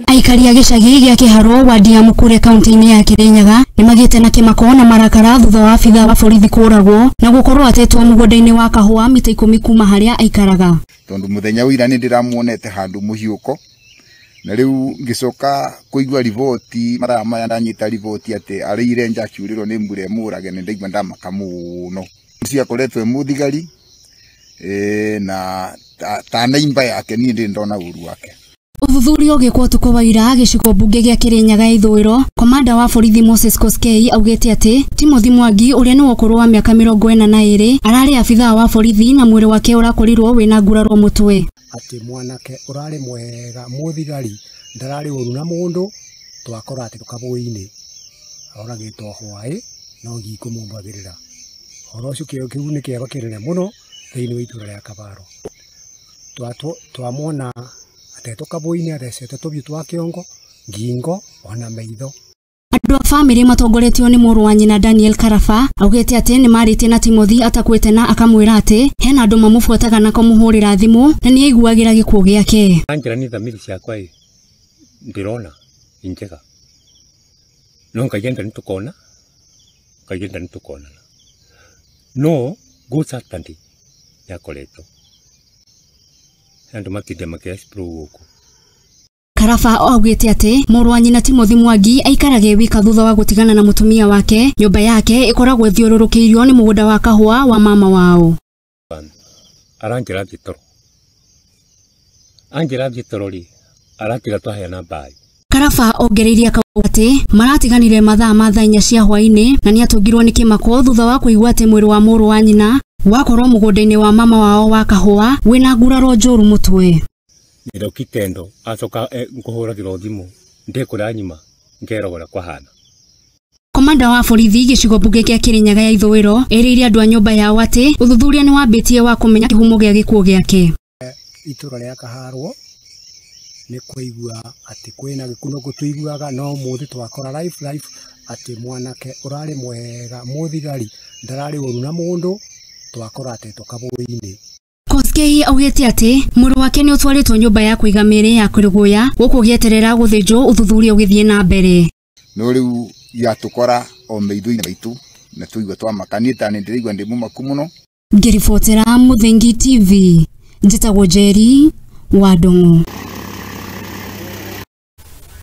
Aikari a gĩcagi gĩa Kĩharũ wadi ya Mukure kaunti-inĩ ya Kirinyaga nĩmagĩte na kĩmako na marakara thutha wa abithaa wa borithi kũragwo na gũkorwo atetwo mũgũnda-inĩ wa kahũa mita 10 kuma harĩa aikaraga. Tondu muthenya wa ira nĩ ndĩramuonete handũ mũhiũko na rĩu ngĩcoka kũigua riboti mathaa maya ndanyita riboti atĩ arĩire nja akiurĩrwo nĩ mbura ĩmũrage nĩ ndaigua ndamaka mũno. Ũcio akoretwo e mũthigari na ta naimba yake niĩ ndĩ ndona ũru wake. Ũthuthuria ũgĩkwo ũtukũ wa ira gĩcigo mbunge gĩa Kirinyaga ya ithũĩro, komanda wa borithi Moses Koskei augĩte atĩ Timothy Mwangi ũrĩa nĩ wa ũkũrũ wa mĩaka 42 ararĩ abithaa wa borithi na mwĩrĩ wake ũrakorirwo wĩna nguraro mũtwe. Atĩ mwanake ũrarĩ mwega mũthigari ndararĩ ũru na mũndũ twakora atĩ kabũĩ-inĩ oragĩtwo hwaĩ no ngikũmũmbagĩrĩra ũhoro ũcio kĩu nĩ kĩego kĩnene mũno thĩinĩ wa itũra rĩa Kabaro. Twamwona atetwo kabũĩ-inĩ athecetwo tũbiũ twa kĩongo ngingo ona maitho. Andũ a bamĩrĩ matongoretio nĩ mũrũ wa nyina Daniel Karaba augĩte atĩ nĩmarĩtie na Timothy atakuĩte na akamwĩra atĩ hena andũ mamũbuataga na kũmũhũrĩra thimũ na nĩaiguagĩra gĩkuũ gĩake. Anjĩra nĩ thamiri ciakwa ĩ ndĩrona njega no Ngai enda nĩtũkona Ngai enda nĩtũkonana no good Saturday nĩakoretwo andũ matinde makĩ-explore gũkũ. Karaba augĩte atĩ mũrũ wa nyina Timothy Mwangi aikaraga e wika thutha wa gũtigana na mũtumia wake. Nyũmba yake ĩkoragwo ĩthiũrũrũkĩirio nĩ mũgũnda wa kahũa wa mama wao. Aranjĩra thiĩ toro anjĩra thiĩ toro rĩ aratiga twaheana mbaĩ. Karaba ongereirie akauga atĩ maratiganire mathaa ma thaa 4 cia hwaĩ-inĩ na nĩatũngirwo nĩ kĩmako thutha wa kũigua atĩ mwĩrĩ wa mũrũ wa nyina wakorwo mũgũnda-inĩ wa mama wao wa kahũa wĩna nguraro njũru mũtwe. Nĩro kitendo acoka ngũhũragĩrwo thimũ ndĩkũrĩa nyuma ngerogora kwahana. Komanda wa borithi gĩcigo mbunge gĩa Kirinyaga ya ithũĩro erĩire andũ a nyũmba yao atĩ ũthuthuria nĩwambĩtie wa kũmenya kĩhumo gĩa gĩkuũ gĩake. Itũra rĩa Kaharwo nĩ kũigua atĩ kwĩna gĩkuũ no gũtũiguaga no mũthĩ twakora life life atĩ mwanake ũrarĩ mwega mũthigari ndararĩ ũru na mũndũ twakora atetwo kabũĩ-inĩ. Koskei augĩte atĩ mwĩrĩ wake nĩ ũtwarĩtwo nyũmba ya kũiga mĩĩrĩ ya Kĩrĩgũya gũkũ gĩeterera gũthĩnjwo ũthuthuria ũgĩthiĩ na mbere. No rĩu yatũkora o maitho-inĩ maitũ na tũigua twamaka niĩ ta nĩ ndĩraigua ndĩ mũmaku mũno. Ngĩribotera Mũthingi TV njĩtagwo Njeri wa Ndung'u.